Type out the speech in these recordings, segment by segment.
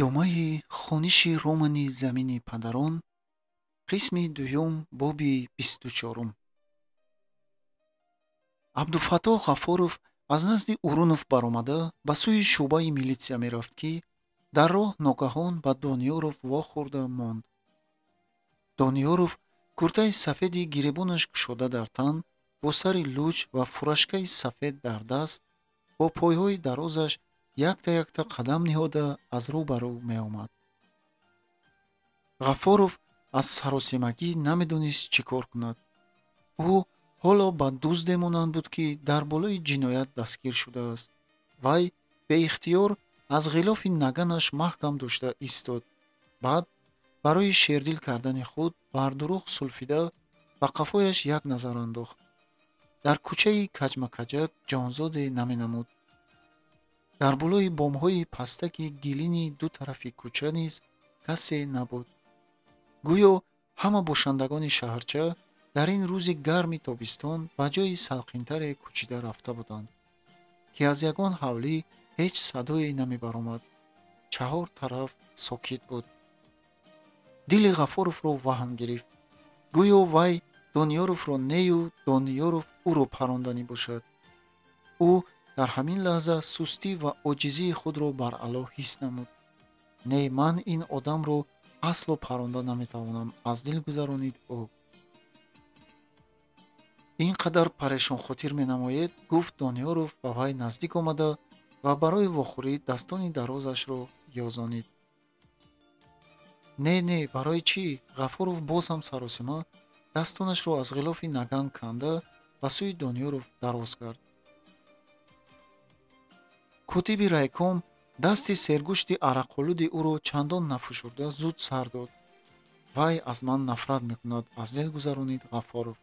Идомаи хониши романи «Замини падарон», қисми дуюм, боби 24. Абдуфаттоҳ Ғаффоров аз назди Урунов баромада ба сӯи шӯъбаи милитсия мерафт, ки дар роҳ ногаҳон ба Дониёров вохӯрда монд. Дониёров куртаи сафеди гиребонаш кушода дар тан, бо сари луч ва фуражкаи сафед дар даст, бо пойҳои дарозаш якта-якта қадам ниҳода аз рӯ ба рӯ меомад. Ғаффоров аз саросемагӣ намедонист, чӣ кор кунад. Ӯ ҳоло ба дузде монанд буд, ки дар болои ҷиноят дастгир шудааст. Вай беихтиёр аз ғилофи наганаш маҳкам дошта истод. Баъд барои шердил кардани худ бардурӯғ сулфида ба қафояш як назар андохт. Дар кӯчаи каҷмакаҷак ҷонзоде наменамуд. Дар болои бомҳои пастаки гилини ду тарафи кӯча низ касе набуд. Гӯё ҳама бошандагони шаҳрча дар ин рӯзи гарми тобистон ба ҷои салқинтаре кӯчида рафта буданд, ки аз ягон ҳавлӣ ҳеҷ садое намебаромад. Чаҳор тараф сокит буд. Дили Ғаффоровро ваҳм гирифт. Гӯё вай Дониёровро нею Дониёров ӯро паронданӣ бошад. Ӯ дар ҳамин лаҳза сустӣ ва оҷизии худро баръало ҳис намуд. Не, ман ин одамро асло паронда наметавонам, аз дил гузаронид ӯ. Ин қадар парешонхотир менамоед, гуфт Дониёров ба вай наздик омада ва барои вохӯрӣ дастони дарозашро ёзонид. Не, не, барои чӣ? Ғаффоров боз ҳам саросима дастонашро аз ғилофи наган канда ба сӯи Дониёров дароз кард. Котиби райком дасти сергӯшти арақолуди ӯро чандон нафушурда зуд сар дод. Вай аз ман нафрат мекунад, аз дил гузаронид Ғаффоров.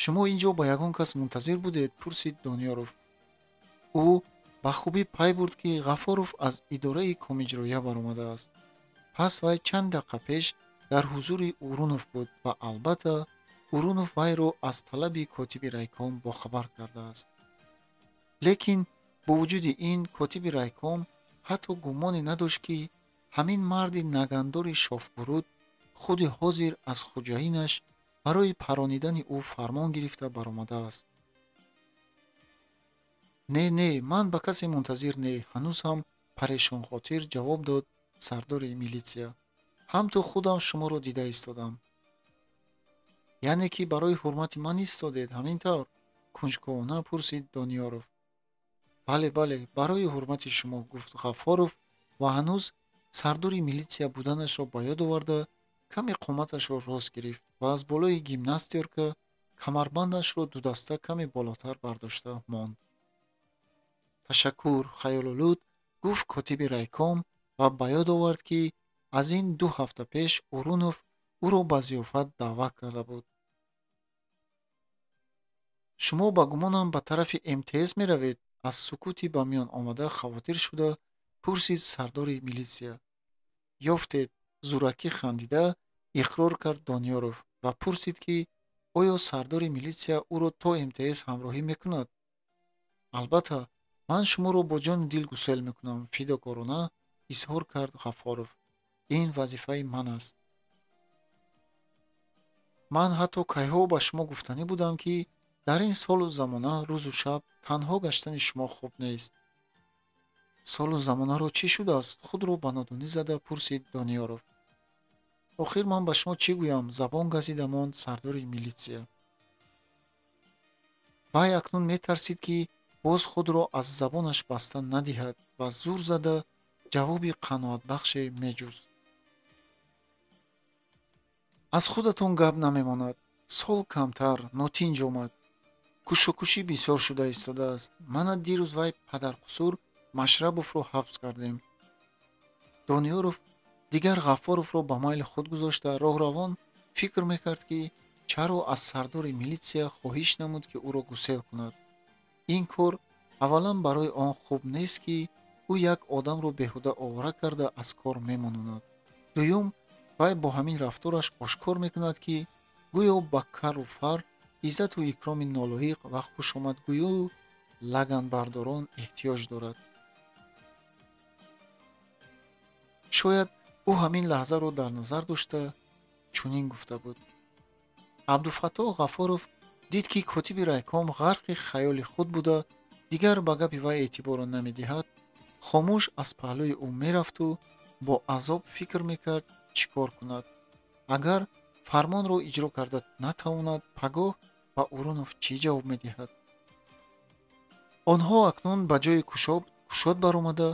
Шумо ин ҷо ба ягон кас мунтазир будед? Пурсид Дониёров. Ӯ ба хубӣ пай бурд, ки Ғаффоров аз идораи комиҷроя баромадааст. Пас вай чанд дақиқа пеш дар ҳузури Урунов буд ва албатта Урунов вайро аз талаби котиби райком бохабар кардааст. Лекин бо вуҷуди ин котиби райком ҳатто гумоне надошт, ки ҳамин марди нагандори шофбуруд худи ҳозир аз хуҷаинаш барои паронидани ӯ фармон гирифта баромадааст. Не, не, ман ба касе мунтазир не, ҳанӯз ҳам парешонхотир ҷавоб дод сардори милитсия. Ҳам ту худам шуморо дида истодам. Яъне ки барои ҳурмати ман истодед, ҳамин тавр? Кунҷковона пурсид Дониёров. Бале, бале, барои ҳурмати шумо, гуфт Ғаффоров ва ҳанӯз сардори милитсия буданашро ба ёд оварда каме қоматашро рост гирифт ва аз болои гимнастёрка камарбандашро дудаста каме болотар бардошта монд. Ташаккур, хаёлолуд, гуфт котиби райком ва ба ёд овард, ки аз ин 2 ҳафта пеш Урунов ӯро ба зиёфат даъват карда буд. Шумо ба гумонам ба тарафи МТС меравед? Аз сукути ба миён омада хавотир шуда пурсид сардори милитсия. Ёфтед, зӯракӣ хандида иқрор кард Дониёров ва пурсид, ки оё сардори милитсия ӯро то МТС ҳамроҳӣ мекунад? Албатта, ман шуморо бо ҷону дил гусел мекунам, фидокорона изҳор кард Ғаффоров. Ин вазифаи ман аст. Ман ҳатто кайҳо ба шумо гуфтанӣ будам, ки дар ин солу замона рӯзу шаб танҳо гаштани шумо хуб нест. Солу замонаро чӣ шудааст? Худро ба нодонӣ зада пурсид Дониёров. Охир ман ба шумо чӣ гӯям? Забон газида монд сардори милитсия. Вай акнун метарсид, ки боз худро аз забонаш баста надиҳад ва зур зада ҷавоби қаноатбахше меҷуст. Аз худатон гап намемонад. Сол камтар, нотинҷ омад. Кушукушӣ бисёр шуда истодааст. Мана дирӯз вай падарқусур Машрабовро ҳабс кардем. Дониёров дигар Ғаффоровро ба майли худ гузошта роҳравон фикр мекард, ки чаро аз сардори милитсия хоҳиш намуд, ки ӯро гусел кунад. Ин кор аввалан барои он хуб нест, ки ӯ як одамро беҳуда овора карда аз кор мемононад. Дуюм, вай бо ҳамин рафтораш ошкор мекунад, ки гӯё ба кару фар, иззату икроми нолоиқ ва хушомадгӯю лаганбардорон эҳтиёҷ дорад. Шояд ӯ ҳамин лаҳзаро дар назар дошта чунин гуфта буд. Абдуфаттоҳ Ғафоров дид, ки котиби райком ғарқи хаёли худ буда, дигар ба гапи вай эътиборро намедиҳад, хомӯш аз паҳлӯи ӯ мерафту бо азоб фикр мекард, чӣ кор кунад. Агар фармонро иҷро карда натавонад, пагоҳ ба Урунов чӣ ҷавоб медиҳад? Онҳо акнун ба ҷои кушод баромада,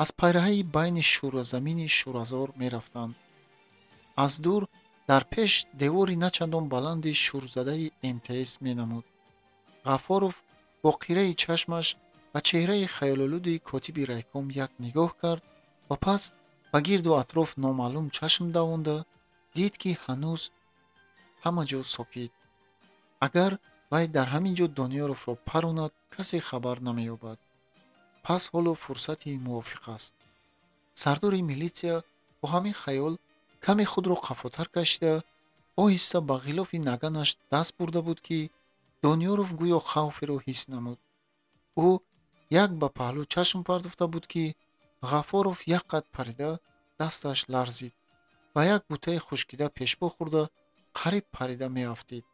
аз пайраҳаи байни шӯразамини шӯразор мерафтанд. Аз дур дар пеш девори начандон баланди шӯрзадаи МТС менамуд. Ғафоров бо қираи чашмаш ба чеҳраи хаёлолуди котиби райком як нигоҳ кард ва пас ба гирду атроф номаълум чашм давонда дид, ки ҳанӯз ҳама ҷо сокит. Агар вай дар ҳамин ҷо Дониёровро паронад, касе хабар намеёбад. Пас ҳоло фурсати мувофиқ аст. Сардори милитсия бо ҳамин хаёл каме худро қафотар кашида, оҳиста ба ғилофи наганаш даст бурда буд, ки Дониёров гӯё хавферо ҳис намуд. Ӯ як ба паҳлӯ чашм партофта буд, ки Ғафоров як қад парида дасташ ларзид ва як бутаи хушкида пешпо хӯрда қариб парида меафтид.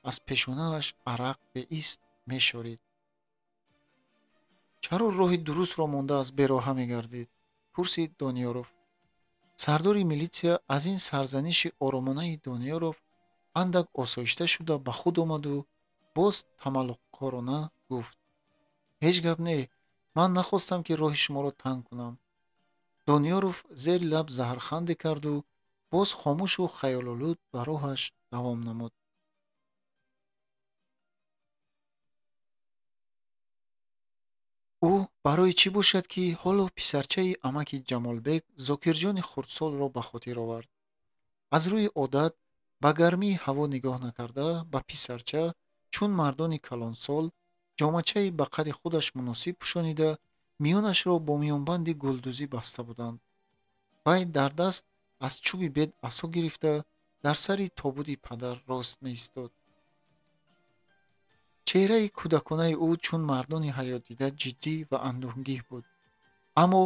Аз пешонааш арақ беист мешорид. Чаро роҳи дурустро монда аз бероҳа мегардид? Пурсид Дониёров. Сардори милитсия аз ин сарзаниши оромонаи Дониёров андак осоишта шуда ба худ омаду боз тамаллуқкорона гуфт: ҳеҷ гап не, ман нахостам, ки роҳи шуморо танг кунам. Дониёров зери лаб заҳрханде карду боз хомӯшу хаёлолуд ба роҳаш давом намуд. Ӯ барои чӣ бошад, ки ҳоло писарчаи амаки Ҷамолбек Зокирҷони хурдсолро ба хотир овард. Аз рӯи одат ба гармии ҳаво нигоҳ накарда, ба писарча чун мардони калонсол ҷомачаи ба қади худаш муносиб пӯшонида, миёнашро бо миёнбанди гулдӯзӣ баста буданд. Вай дар даст аз чӯби бед асо гирифта, дар сари тобути падар рост меистод. Чеҳраи кӯдаконаи ӯ чун мардони ҳаётдида ҷиддӣ ва андӯҳгин буд, аммо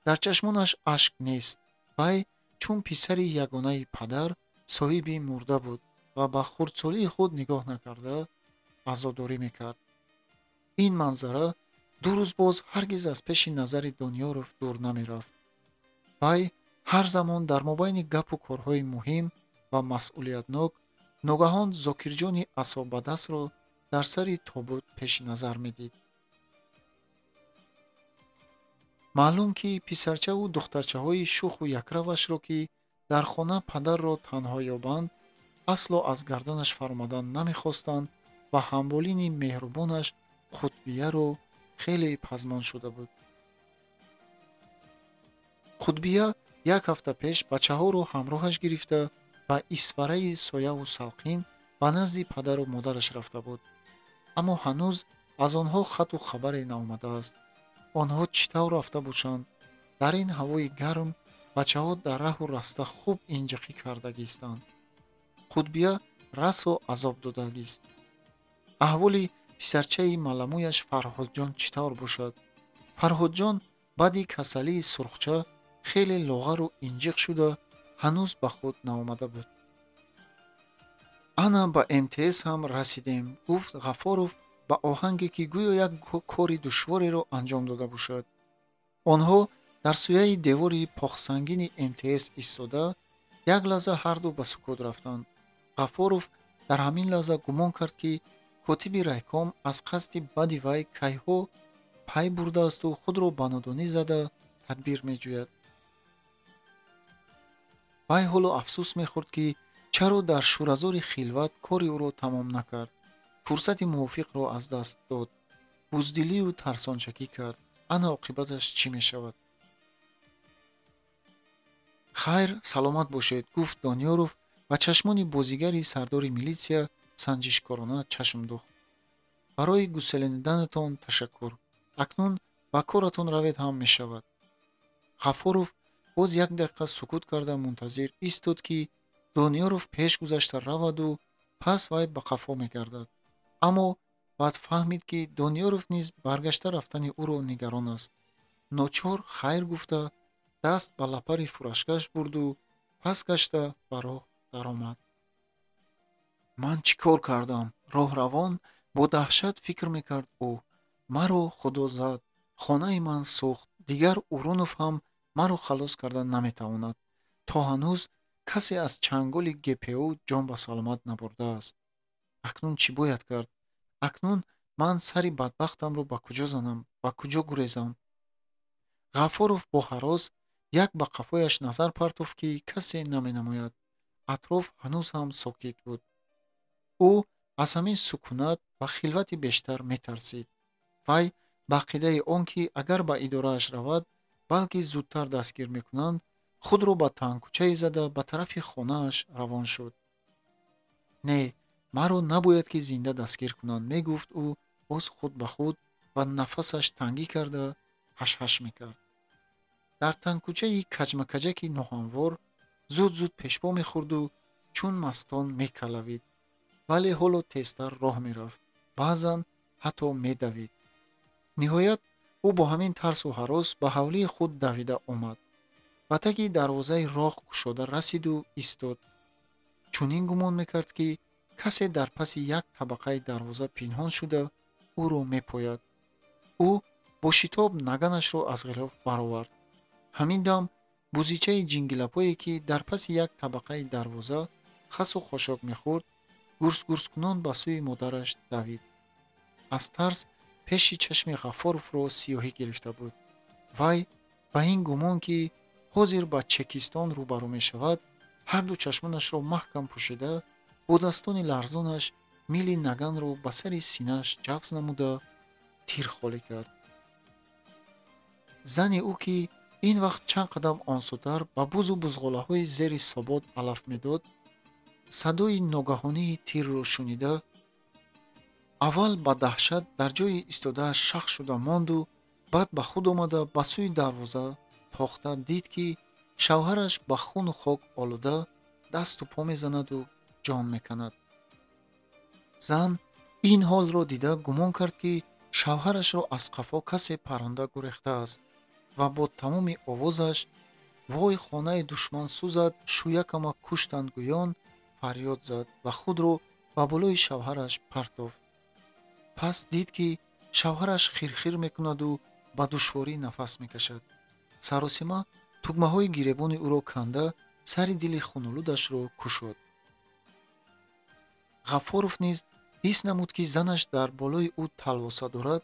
дар чашмонаш ашк нест. Вай чун писари ягонаи падар соҳиби мурда буд ва ба хурдсолии худ нигоҳ накарда азодорӣ мекард. Ин манзара 2 рӯз боз ҳаргиз аз пеши назари Дониёров дур намерафт. Вай ҳар замон дар мобайни гапу корҳои муҳим ва масъулиятнок ногаҳон Зокирҷони асобадастро дар сари тобут пеши назар медид. Маълум, ки писарчаву духтарчаҳои шуху якравашро, ки дар хона падарро танҳо ёбанд, асло аз гарданаш фаромадан намехостанд ва ҳамболини меҳрубонаш Қутбияро хеле пазмон шуда буд. Қутбия як ҳафта пеш бачаҳоро ҳамроҳаш гирифта ба Исфараи сояву салқин ба назди падару модараш рафта буд. Аммо ҳанӯз аз онҳо хату хабаре наомадааст. Онҳо чӣ тавр рафта бошанд? Дар ин ҳавои гарм бачаҳо дар раҳу раста хуб инҷиқӣ кардагистанд. Қутбия расо азоб додагист. Аҳволи писарчаи маламӯяш Фарҳодҷон чӣ тавр бошад? Фарҳодҷон баъди касалии сурхча хеле лоғару инҷиқ шуда, ҳанӯз ба худ наомада буд. Ана ба МТС ҳам расидем, гуфт Ғафоров ба оҳанге, ки гӯё як кори душвореро анҷом дода бошад. Онҳо дар сӯяи девори похсангини МТС истода, як лаҳза ҳарду ба сукут рафтанд. Ғафоров дар ҳамин лаҳза гумон кард, ки котиби райком аз қасди бади вай кайҳо пай бурдаасту худро ба нодонӣ зада тадбир меҷӯяд. Вай ҳоло афсӯс мехӯрд, ки чаро дар шӯразори хилват кори ӯро тамом накард, фурсати мувофиқро аз даст дод, буздилию тарсончакӣ кард. Ана оқибаташ чӣ мешавад? Хайр, саломат бошед, гуфт Дониёров ва чашмони бозигари сардори милитсия санҷишкорона чашм духт. Барои гуселониданатон ташаккур. Акнун ба коратон равед ҳам мешавад. Ғафоров боз як дақиқа сукут карда мунтазир истод, ки Дониёров пеш гузашта раваду пас вай ба қафо мегардад. Аммо баъд фаҳмид, ки Дониёров низ баргашта рафтани ӯро нигарон аст. Ночор хайр гуфта Даст ба лапари фурашкаш бурду пас гашта ба роҳ даромад. Ман чӣ кор кардам? Роҳравон бо даҳшат фикр мекард ӯ. Маро Худо зад, хонаи ман сӯхт, дигар Урунов ҳам маро халос карда наметавонад. То ҳанӯз касе аз чанголи ГПУ ҷон ба саломат набурдааст. Акнун чӣ бояд кард? Акнун ман сари бадбахтамро ба куҷо занам, ба куҷо гурезам? Ғаффоров бо ҳарос як ба қафояш назар партофт, ки касе наменамояд. Атроф ҳанӯз ҳам сокит буд. Ӯ аз ҳамин сукунат ва хилвати бештар метарсид. Вай ба ақидаи он ки агар ба идорааш равад, балки зудтар дастгир мекунанд, худро ба тангкӯчае зада ба тарафи хонааш равон шуд. Не, маро набояд ки зинда дастгир кунанд, мегуфт ӯ боз худ ба худ ва нафасаш тангӣ карда ҳашҳаш мекард. Дар тангкӯчаи каҷмакаҷаки ноҳамвор зуд-зуд пешпо мехӯрду чун мастон мекалавид, вале ҳоло тезтар роҳ мерафт, баъзан ҳатто медавид. Ниҳоят ӯ бо ҳамин тарсу ҳарос ба ҳавлии худ давида омад. Ба таги дарвозаи роҳ кушода расиду истод. Чунин гумон мекард, ки касе дар паси як табақаи дарвоза пинҳон шуда ӯро мепояд. Ӯ бо шитоб наганашро аз ғилоф баровард. Ҳамин дам бузичаи ҷингилапое, ки дар паси як табақаи дарвоза хасу хошок мехӯрд, гурсгурскунон ба сӯи модараш давид. Аз тарс пеши чашми Ғаффоровро сиёҳӣ гирифта буд. Вай ба ин гумон, ки ҳозир ба Чекистон рӯбарӯ мешавад, ҳарду чашмонашро маҳкам пӯшида, бо дастони ларзонаш мили наганро ба сари синааш ҷафз намуда тир холӣ кард. Зани ӯ, ки ин вақт чанд қадам онсӯтар ба бузу бузғолаҳои зери собот алаф медод, садои ногаҳонии тирро шунида, аввал ба даҳшат дар ҷои истодааш шах шуда монду баъд ба худ омада ба сӯи дарвоза тохта дид, ки шавҳараш ба хуну хок олуда дасту по мезанаду ҷон меканад. Зан ин ҳолро дида гумон кард, ки шавҳарашро аз қафо касе паронда гурехтааст ва бо тамоми овозаш «Вой, хонаи душман сӯзад, шӯякама куштанд» гӯён фарёд зад ва худро ба болои шавҳараш партофт. Пас дид, ки шавҳараш хирхир мекунаду ба душворӣ нафас мекашад. Саросима тугмаҳои гиребони ӯро канда сари дили хунулудашро кушод. Ғаффоров низ ҳис намуд, ки занаш дар болои ӯ талвоса дорад,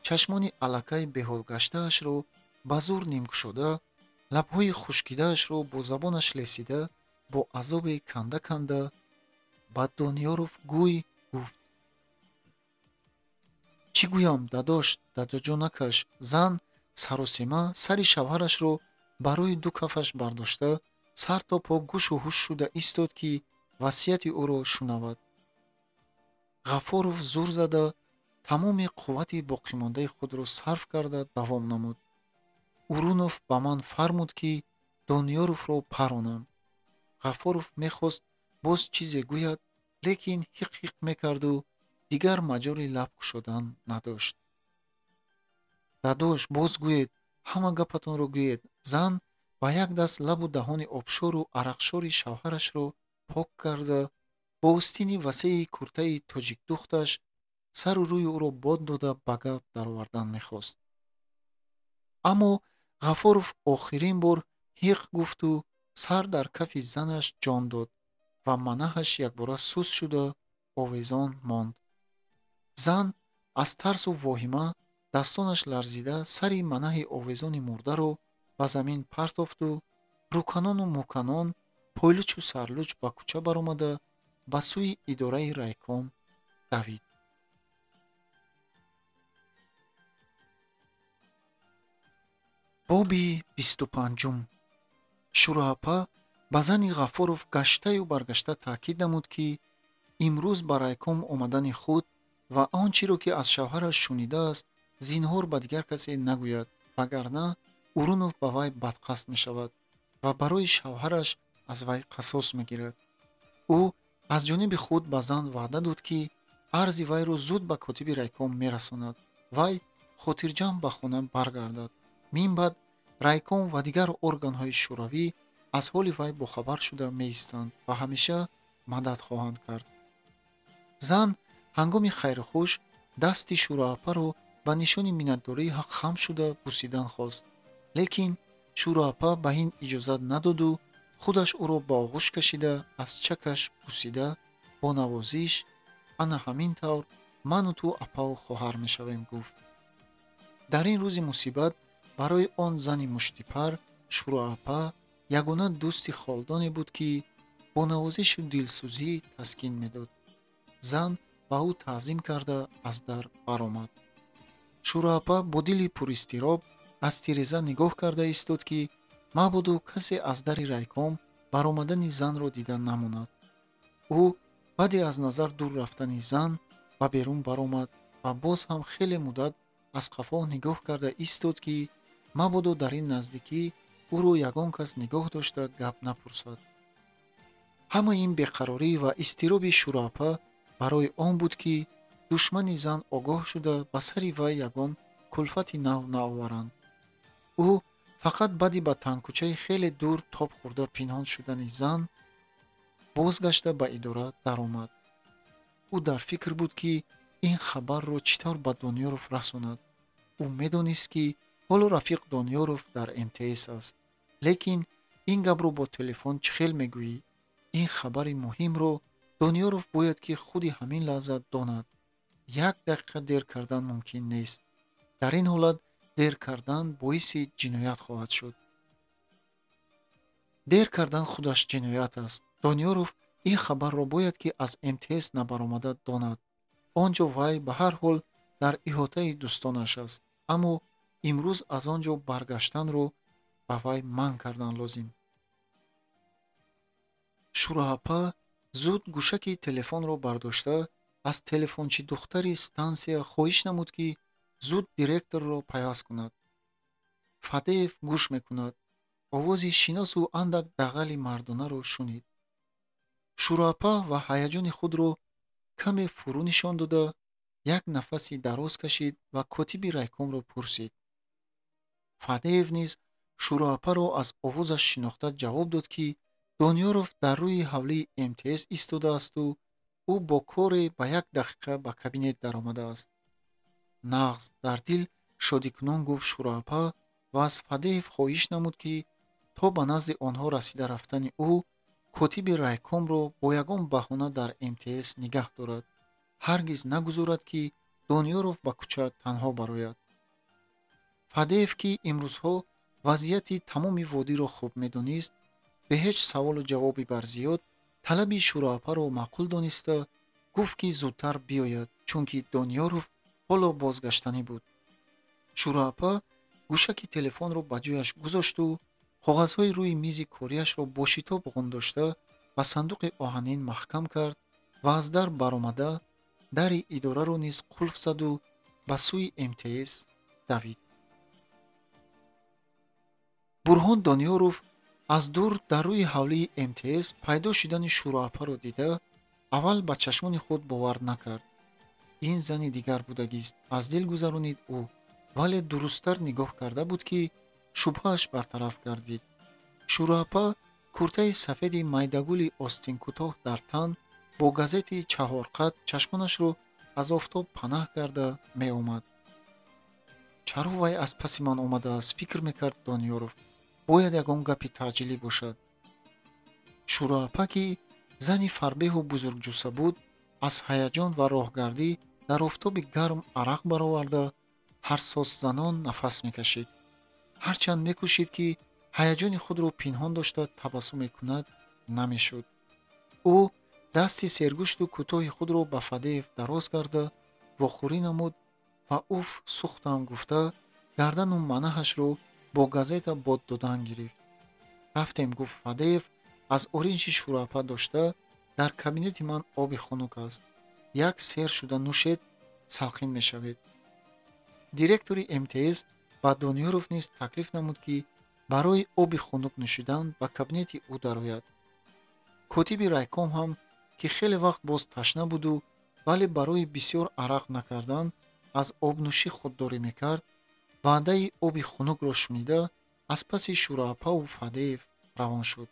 чашмони аллакай беҳолгаштаашро ба зур нимкушода, лабҳои хушкидаашро бо забонаш лесида, бо азобе канда-канда ба Дониёров гӯй гуфт: «Чӣ гӯям, дадош, дадоҷонакаш?» Зан саросима сари шавҳарашро ба рӯи ду кафаш бардошта, сар то по гӯшу ҳуш шуда истод, ки васияти ӯро шунавад. Ғаффоров зур зада тамоми қуввати боқимондаи худро сарф карда давом намуд: «Урунов ба ман фармуд, ки Дониёровро паронам». Ғаффоров мехост боз чизе гӯяд, лекин ҳиқ-ҳиқ мекарду дигар маҷоли лаб кушодан надошт. «Дадош, боз гӯед, ҳама гапатонро гӯед». Зан ба як даст лабу даҳони обшору арақшори шавҳарашро пок карда, бо остини васеи куртаи тоҷикдухташ сару рӯи ӯро бод дода ба гап даровардан мехост. Аммо Ғаффоров охирин бор ҳиқ гуфту сар дар кафи занаш ҷон дод ва манаҳаш якбора суст шуда овезон монд. Зан аз тарсу воҳима дастонаш ларзида сари манаҳи овезони мурдаро ба замин партофту рӯканону мӯканон пойлучу сарлуч ба кӯча баромада ба сӯи идораи райком давид. Боби 25. Шӯроапа ба зани Ғаффоров гаштаю баргашта таъкид намуд, ки имрӯз ба райком омадани худ ва он чиро, ки аз шавҳараш шунидааст, зинҳор ба дигар касе нагӯяд, вагарна Урунов ба вай бадқасд мешавад ва барои шавҳараш аз вай қасос мегирад. Ӯ аз ҷониби худ ба зан ваъда дод, ки арзи вайро зуд ба котиби райком мерасонад, вай хотирҷамъ ба хона баргардад. Мин баъд Райком ва дигар органҳои шӯравӣ аз ҳоли вай бохабар шуда меистанд ва ҳамеша мадад хоҳанд кард. Зан ҳангоми хайрухуш дасти Шӯроапаро ба нишони миннатдорӣ хам шуда бусидан хост. Лекин Шӯроапа ба ин иҷозат надоду худаш ӯро ба оғӯш кашида, аз чакаш бусида, бо навозиш ана ҳамин тавр ману ту апаву хоҳар мешавем гуфт. Дар ин рӯзи мусибат барои он зани муштипар Шӯроапа ягона дӯсти холдоне буд, ки бо навозишу дилсӯзӣ таскин медод. Зан ба ӯ таъзим карда аз дар баромад. Шӯроапа бо дили пуристироб аз тиреза нигоҳ карда истод, ки мабодо касе аз дари райком баромадани занро дида намонад. Ӯ баъди аз назар дур рафтани зан ба берун баромад ва боз ҳам хеле муддат аз қафо нигоҳ карда истод, ки мабодо дар ин наздикӣ ӯро ягон кас нигоҳ дошта гап напурсад. Ҳамаи ин беқарорӣ ва изтироби Шӯроапа барои он буд, ки душмани зан огоҳ шуда ба сари вай ягон кулфати нав наоваранд. Ӯ фақат баъди ба тангкӯчаи хеле дур тоб хӯрда пинҳон шудани зан бозгашта ба идора даромад. Ӯ дар фикр буд, ки ин хабарро чӣ тавр ба Дониёров расонад. Ӯ медонист, ки ҳоло рафиқ Дониёров дар МТС аст. Лекин ин гапро бо телефон чӣ хел мегӯӣ? Ин хабари муҳимро Дониёров бояд ки худи ҳамин лаҳза донад. Як дақиқа дер кардан мумкин нест. Дар ин ҳолат дер кардан боиси ҷиноят хоҳад шуд. Дер кардан худаш ҷиноят аст. Дониёров ин хабарро бояд ки аз МТС набаромада донад. Он ҷо вай ба ҳар ҳол дар иҳотаи дӯстонаш аст, аммо имрӯз аз он ҷо баргаштанро ба вай манъ кардан лозим. Шӯроапа зуд гӯшаки телефонро бардошта аз телефончи духтари стансия хоҳиш намуд, ки зуд директорро пайваст кунад. Фадеев гӯш мекунад. Овози шиносу андак дағали мардонаро шунид. Шӯроапа ва ҳаяҷони худро каме фурӯ нишон дода, як нафаси дароз кашид ва котиби райкомро пурсид. Фадеев низ Шӯроапаро аз овозаш шинохта ҷавоб дод, ки Дониёров дар рӯи ҳавлии МТС истодаасту ӯ бо коре ба як дақиқа ба кабинет даромадааст. Нағз дар дил шодикунон гуфт Шӯроапа ва аз Фадеев хоҳиш намуд, ки то ба назди онҳо расида рафтани ӯ котиби райкомро бо ягон баҳона дар МТС нигаҳ дорад, ҳаргиз нагузорад, ки Дониёров ба кӯча танҳо барояд. Фадеев, ки имрӯзҳо вазъияти тамоми водиро хуб медонист, бе ҳеҷ саволу ҷавоби барзиёд талаби Шӯроапаро маъқул дониста гуфт, ки зудтар биёяд, чунки Дониёров ҳоло бозгаштанӣ буд. Шӯроапа гӯшаки телефонро ба ҷояш гузошту коғазҳои рӯи мизи кориашро бо шитоб ғундошта ба сандуқи оҳанин маҳкам кард ва аз дар баромада дари идораро низ қулф заду ба сӯи МТС давид. Бурҳон Дониёров аз дур дар рӯи ҳавлии МТС пайдо шудани Шӯроапаро дида аввал ба чашмони худ бовар накард. Ин зани дигар будагист, аз дил гузаронид ӯ, вале дурусттар нигоҳ карда буд, ки шубҳааш бартараф гардид. Шӯроапа куртаи сафеди майдагули остинкӯтоҳ дар тан бо газети чаҳорқат чашмонашро аз офтоб панаҳ карда меомад. Чаро вай аз паси ман омадааст, фикр мекард Дониёров. Бояд ягон гапи таъҷилӣ бошад. Шӯроапа, ки зани фарбеҳу бузургҷусса буд, аз ҳаяҷон ва роҳгардӣ дар офтоби гарм арақ бароварда ҳарсосзанон нафас мекашид. Ҳарчанд мекӯшид, ки ҳаяҷони худро пинҳон дошта табассум мекунад, намешуд. Ӯ дасти сергӯшту кӯтоҳи худро ба Фадеев дароз карда вохӯрӣ намуд ва уф сӯхтам гуфта гардану манаҳашро бо газета бод додан гирифт. Рафтем, гуфт Фадеев аз оринҷи Шӯроапа дошта, дар кабинети ман оби хунук аст. Як сер шуда нӯшед, салқин мешавед. Директори МТС ба Дониёров низ таклиф намуд, ки барои оби хунук нӯшидан ба кабинети ӯ дарояд. Котиби райком ҳам, ки хеле вақт боз ташна буду, вале барои бисёр арақ накардан аз обнӯшӣ худдорӣ мекард, ваъдаи оби хунукро шунида аз паси Шӯраапаву Фадеев равон шуд.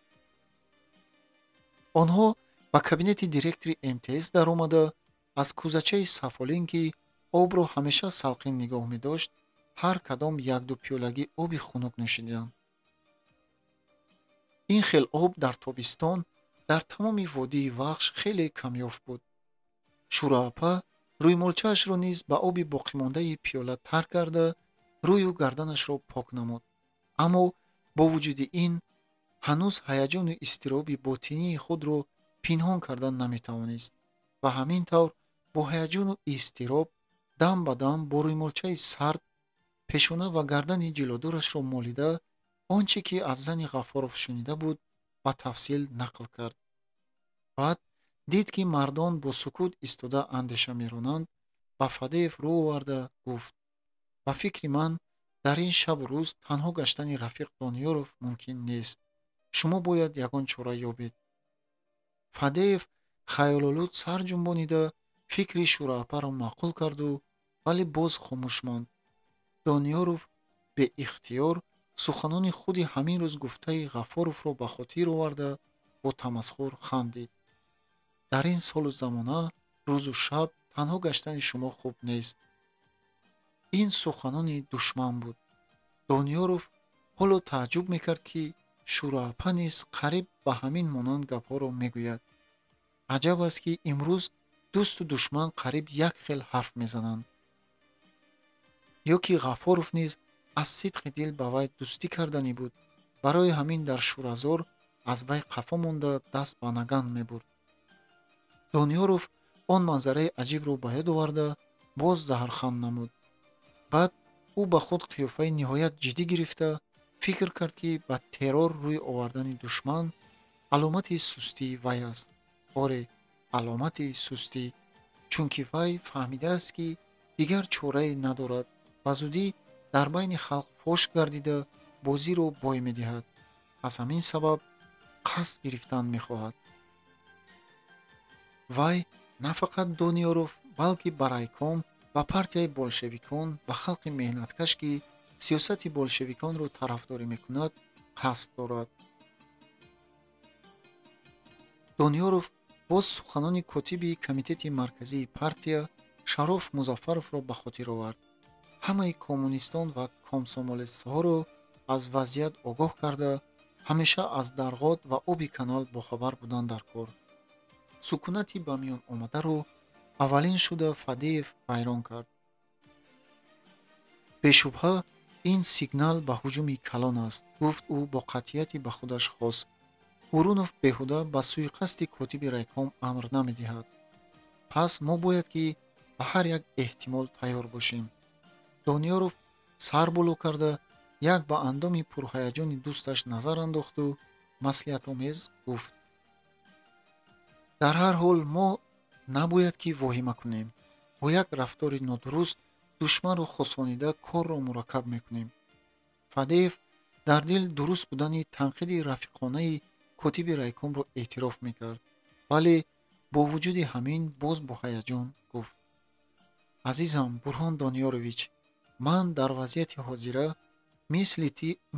Онҳо ба кабинети директори МТС даромада, аз кӯзачаи сафолин, ки обро ҳамеша салқин нигоҳ медошт, ҳар кадом якду пиёлагӣ оби хунук нӯшиданд. Ин хел об дар тобистон дар тамоми водии Вахш хеле камёфт буд. Шӯраапа рӯймолчаашро низ ба оби боқимондаи пиёла тар карда, рӯю гарданашро пок намуд. Аммо бо вуҷуди ин ҳанӯз ҳаяҷону изтироби ботинии худро пинҳон кардан наметавонист ва ҳамин тавр бо ҳаяҷону изтироб дам ба дам бо рӯймолчаи сард пешона ва гардани ҷилодорашро молида, он чӣ ки аз зани Ғаффоров шунида буд, ба тафсил нақл кард. Баъд дид, ки мардон бо сукут истода андеша меронанд, ба Фадеев рӯ оварда гуфт: ба фикри ман, дар ин шабу рӯз танҳо гаштани рафиқ Дониёров мумкин нест. Шумо бояд ягон чора ёбед. Фадеев хаёлолуд сар ҷунбонида фикри Шӯраапаро маъқул карду, вале боз хомӯш монд. Дониёров беихтиёр суханони худи ҳамин рӯз гуфтаи Ғаффоровро ба хотир оварда бо тамасхур хандид. Дар ин солу замона рӯзу шаб танҳо гаштани шумо хуб нест. Ин суханони душман буд. Дониёров ҳоло тааҷҷуб мекард, ки Шӯраапа низ қариб ба ҳамин монанд гапҳоро мегӯяд. Аҷаб аст, ки имрӯз дӯсту душман қариб як хел ҳарф мезананд. Ё ки Ғаффоров низ аз сидқи дил ба вай дӯстӣ карданӣ буд, барои ҳамин дар Шӯразор аз вай қафо монда даст ба наган мебурд. Дониёров он манзараи аҷибро ба ёд оварда боз заҳрханд намуд. Баъд ӯ ба худ қиёфаи ниҳоят ҷиддӣ гирифта фикр кард, ки ба террор рӯй овардани душман аломати сустии вай аст. Оре, аломати сустӣ, чунки вай фаҳмидааст, ки дигар чорае надорад ва зудӣ дар байни халқ фош гардида бозиро бой медиҳад. Аз ҳамин сабаб қасд гирифтан мехоҳад. Вай на фақат Дониёров, балки ба райком, ба партияи болшевикон, ба халқи меҳнаткаш, ки сиёсати болшевиконро тарафдорӣ мекунад, қасд дорад. Дониёров боз суханони котиби комитети марказии партия Шароф Музаффаровро ба хотир овард. Ҳамаи коммунистон ва комсомолецҳоро аз вазъият огоҳ карда, ҳамеша аз дарғот ва оби канал бохабар будан дар кор. Сукунати ба миён омадаро аввалин шуда Фадеев вайрон кард. Бешубҳа ин сигнал ба ҳуҷуми калон аст, гуфт ӯ бо қатъияти ба худаш хос. Урунов беҳуда ба суиқасди котиби райком амр намедиҳад. Пас мо бояд ки ба ҳар як эҳтимол тайёр бошем. Дониёров сар боло карда як ба андоми пурҳаяҷони дӯсташ назар андохту маслиҳатомез гуфт: дар ҳар ҳол мо набояд ки воҳима кунем. Бо як рафтори нодуруст душманро хосонида корро мураккаб мекунем. Фадеев дар дил дуруст будани танқиди рафиқонаи котиби райкомро эътироф мекард, вале бо вуҷуди ҳамин боз бо ҳаяҷон гуфт: азизам Бурҳон Дониёрович, ман дар вазъияти ҳозира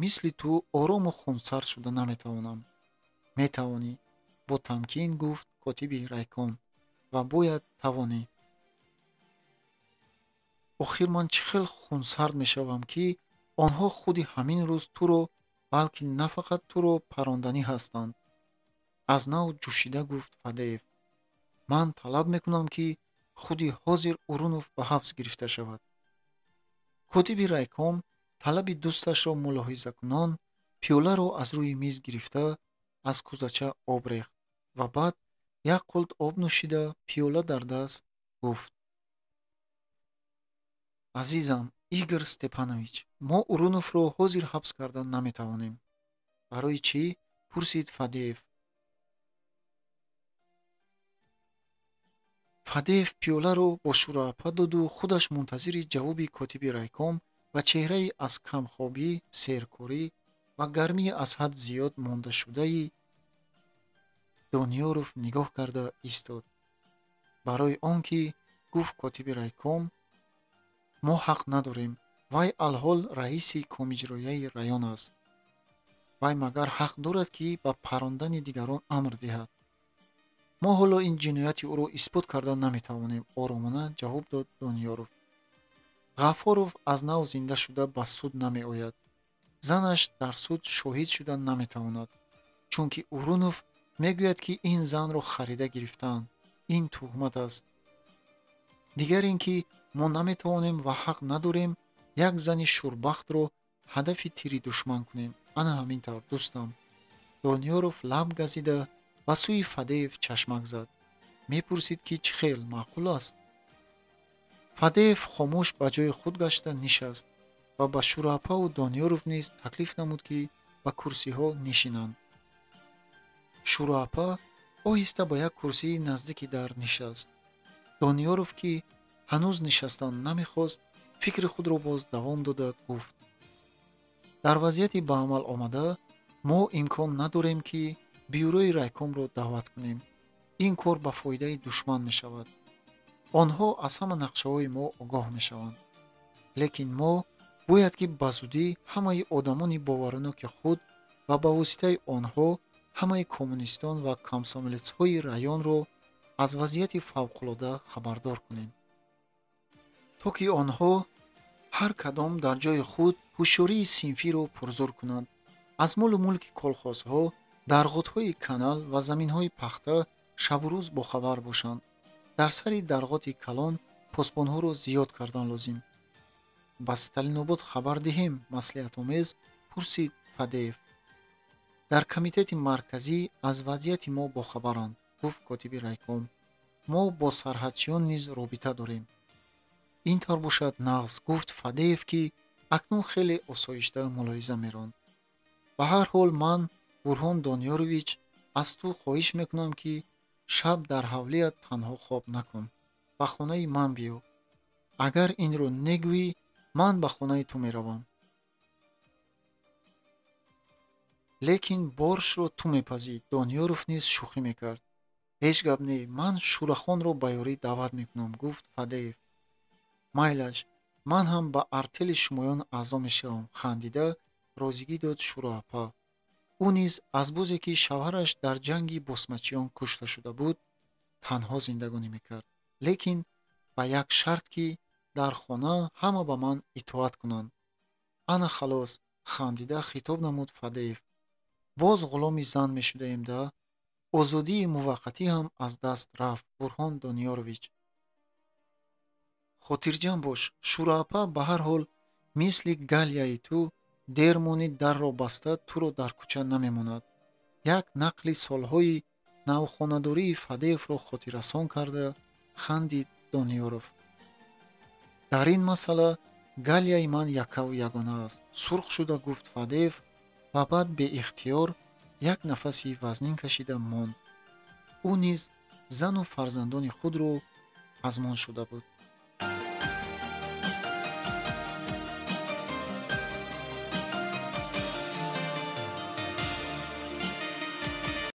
мисли ту орому хунсард шуда наметавонам. Метавонӣ, бо тамкин гуфт котиби райком, ва бояд тавонӣ. Охир ман чӣ хел хунсард мешавам, ки онҳо худи ҳамин рӯз туро, балки на фақат туро паронданӣ ҳастанд. Аз нав ҷӯшида гуфт Фадеев: ман талаб мекунам, ки худи ҳозир Урунов ба ҳабс гирифта шавад. Котиби райком талаби дӯсташро мулоҳизакунон пиёларо аз рӯи миз гирифта аз кӯзача об рехт ва баъд як қулт об нӯшида пиёла дар даст гуфт: азизам Игор Степанович, мо Уруновро ҳозир ҳабс кардан наметавонем. Барои чӣ? Пурсид Фадеев. Фадеев пиёларо бо Шӯраапа доду худаш мунтазири ҷавоби котиби райком ва чеҳраи аз камхобӣ, серкорӣ ва гармии аз ҳад зиёд мондашудаи Дониёров нигоҳ карда истод. Барои он ки, гуфт котиби райком, мо ҳақ надорем. Вай алҳол раиси комиҷрояи район аст. Вай магар ҳақ дорад, ки ба парондани дигарон амр диҳад? Мо ҳоло ин ҷинояти ӯро исбот карда наметавонем, оромона ҷавоб дод Дониёров. Ғаффоров аз нав зинда шуда ба суд намеояд. Занаш дар суд шоҳид шуда наметавонад, чунки Урунов мегӯяд, ки ин занро харида гирифтаанд. Ин туҳмат аст. Дигар ин ки мо наметавонем ва ҳақ надорем як зани шурбахтро ҳадафи тири душман кунем. Ана ҳамин тавр, дӯстам. Дониёров лаб газида ба сӯи Фадеев чашмак зад. Мепурсид, ки чӣ хел маъқул аст. Фадеев хомӯш ба ҷои худ гашта нишаст ва ба Шӯроапаву Дониёров низ таклиф намуд, ки ба курсиҳо нишинанд. Шӯроапа оҳиста ба як курсии наздики дар нишаст. Дониёров, ки ҳанӯз нишастан намехост, фикри худро боз давом дода гуфт: дар вазъияти ба амал омада мо имкон надорем, ки бюрои райкомро даъват кунем. Ин кор ба фоидаи душман мешавад. Онҳо аз ҳама нақшаҳои мо огоҳ мешаванд. Лекин мо бояд ки ба зудӣ ҳамаи одамони боварноки худ ва ба воситаи онҳо ҳамаи коммунистон ва комсомолецҳои районро аз вазъияти фавқулода хабардор кунем, то ки онҳо ҳар кадом дар ҷои худ ҳушёрии синфиро пурзур кунанд, аз молу мулки колхозҳо, дарғотҳои канал ва заминҳои пахта шабу рӯз бохабар бошанд. Дар сари дарғоти калон посбонҳоро зиёд кардан лозим. Ба Сталинобод хабар диҳем, маслиҳатомез пурсид Фадеев. Дар комитети марказӣ аз вазъияти мо бохабаранд, гуфт котиби райком. Мо бо сарҳадчиён низ робита дорем. Ин тавр бошад нағз, гуфт Фадеев, ки акнун хеле осоишта мулоҳиза меронд. Ба ҳар ҳол ман, Бурҳон Дониёрович, аз ту хоҳиш мекунам, ки шаб дар ҳавлият танҳо хоб накун. Ба хонаи ман биё. Агар инро негӯӣ, ман ба хонаи ту меравам. Лекин боршро ту мепазӣ, Дониёров низ шӯхӣ мекард. Ҳеҷ гап не, ман Шӯрахонро ба ёрӣ даъват мекунам, гуфт Фадеев. Майлаш, ман ҳам ба артели шумоён аъзо мешавам, хандида розигӣ дод Шӯроапа. Ӯ низ аз бозе ки шавҳараш дар ҷанги босмачиён кушта шуда буд, танҳо зиндагонӣ мекард, лекин ба як шарт, ки дар хона ҳама ба ман итоат кунанд. Ана халос, хандида хитоб намуд Фадеев. Боз ғуломи зан мешудаем да? Озодии муваққатӣ ҳам аз даст рафт, Бурҳон Дониёрович. Хотирҷам бош, Шӯроапа ба ҳар ҳол мисли галияи ту дер монӣ дарро баста туро дар кӯча намемонад. Як нақли солҳои навхонадории Фадеевро хотиррасон карда хандид Дониёров. Дар ин масъала галияи ман яккаву ягона аст, сурх шуда гуфт Фадеев ва баъд беихтиёр як нафаси вазнин кашида монд. Ӯ низ зану фарзандони худро пазмон шуда буд.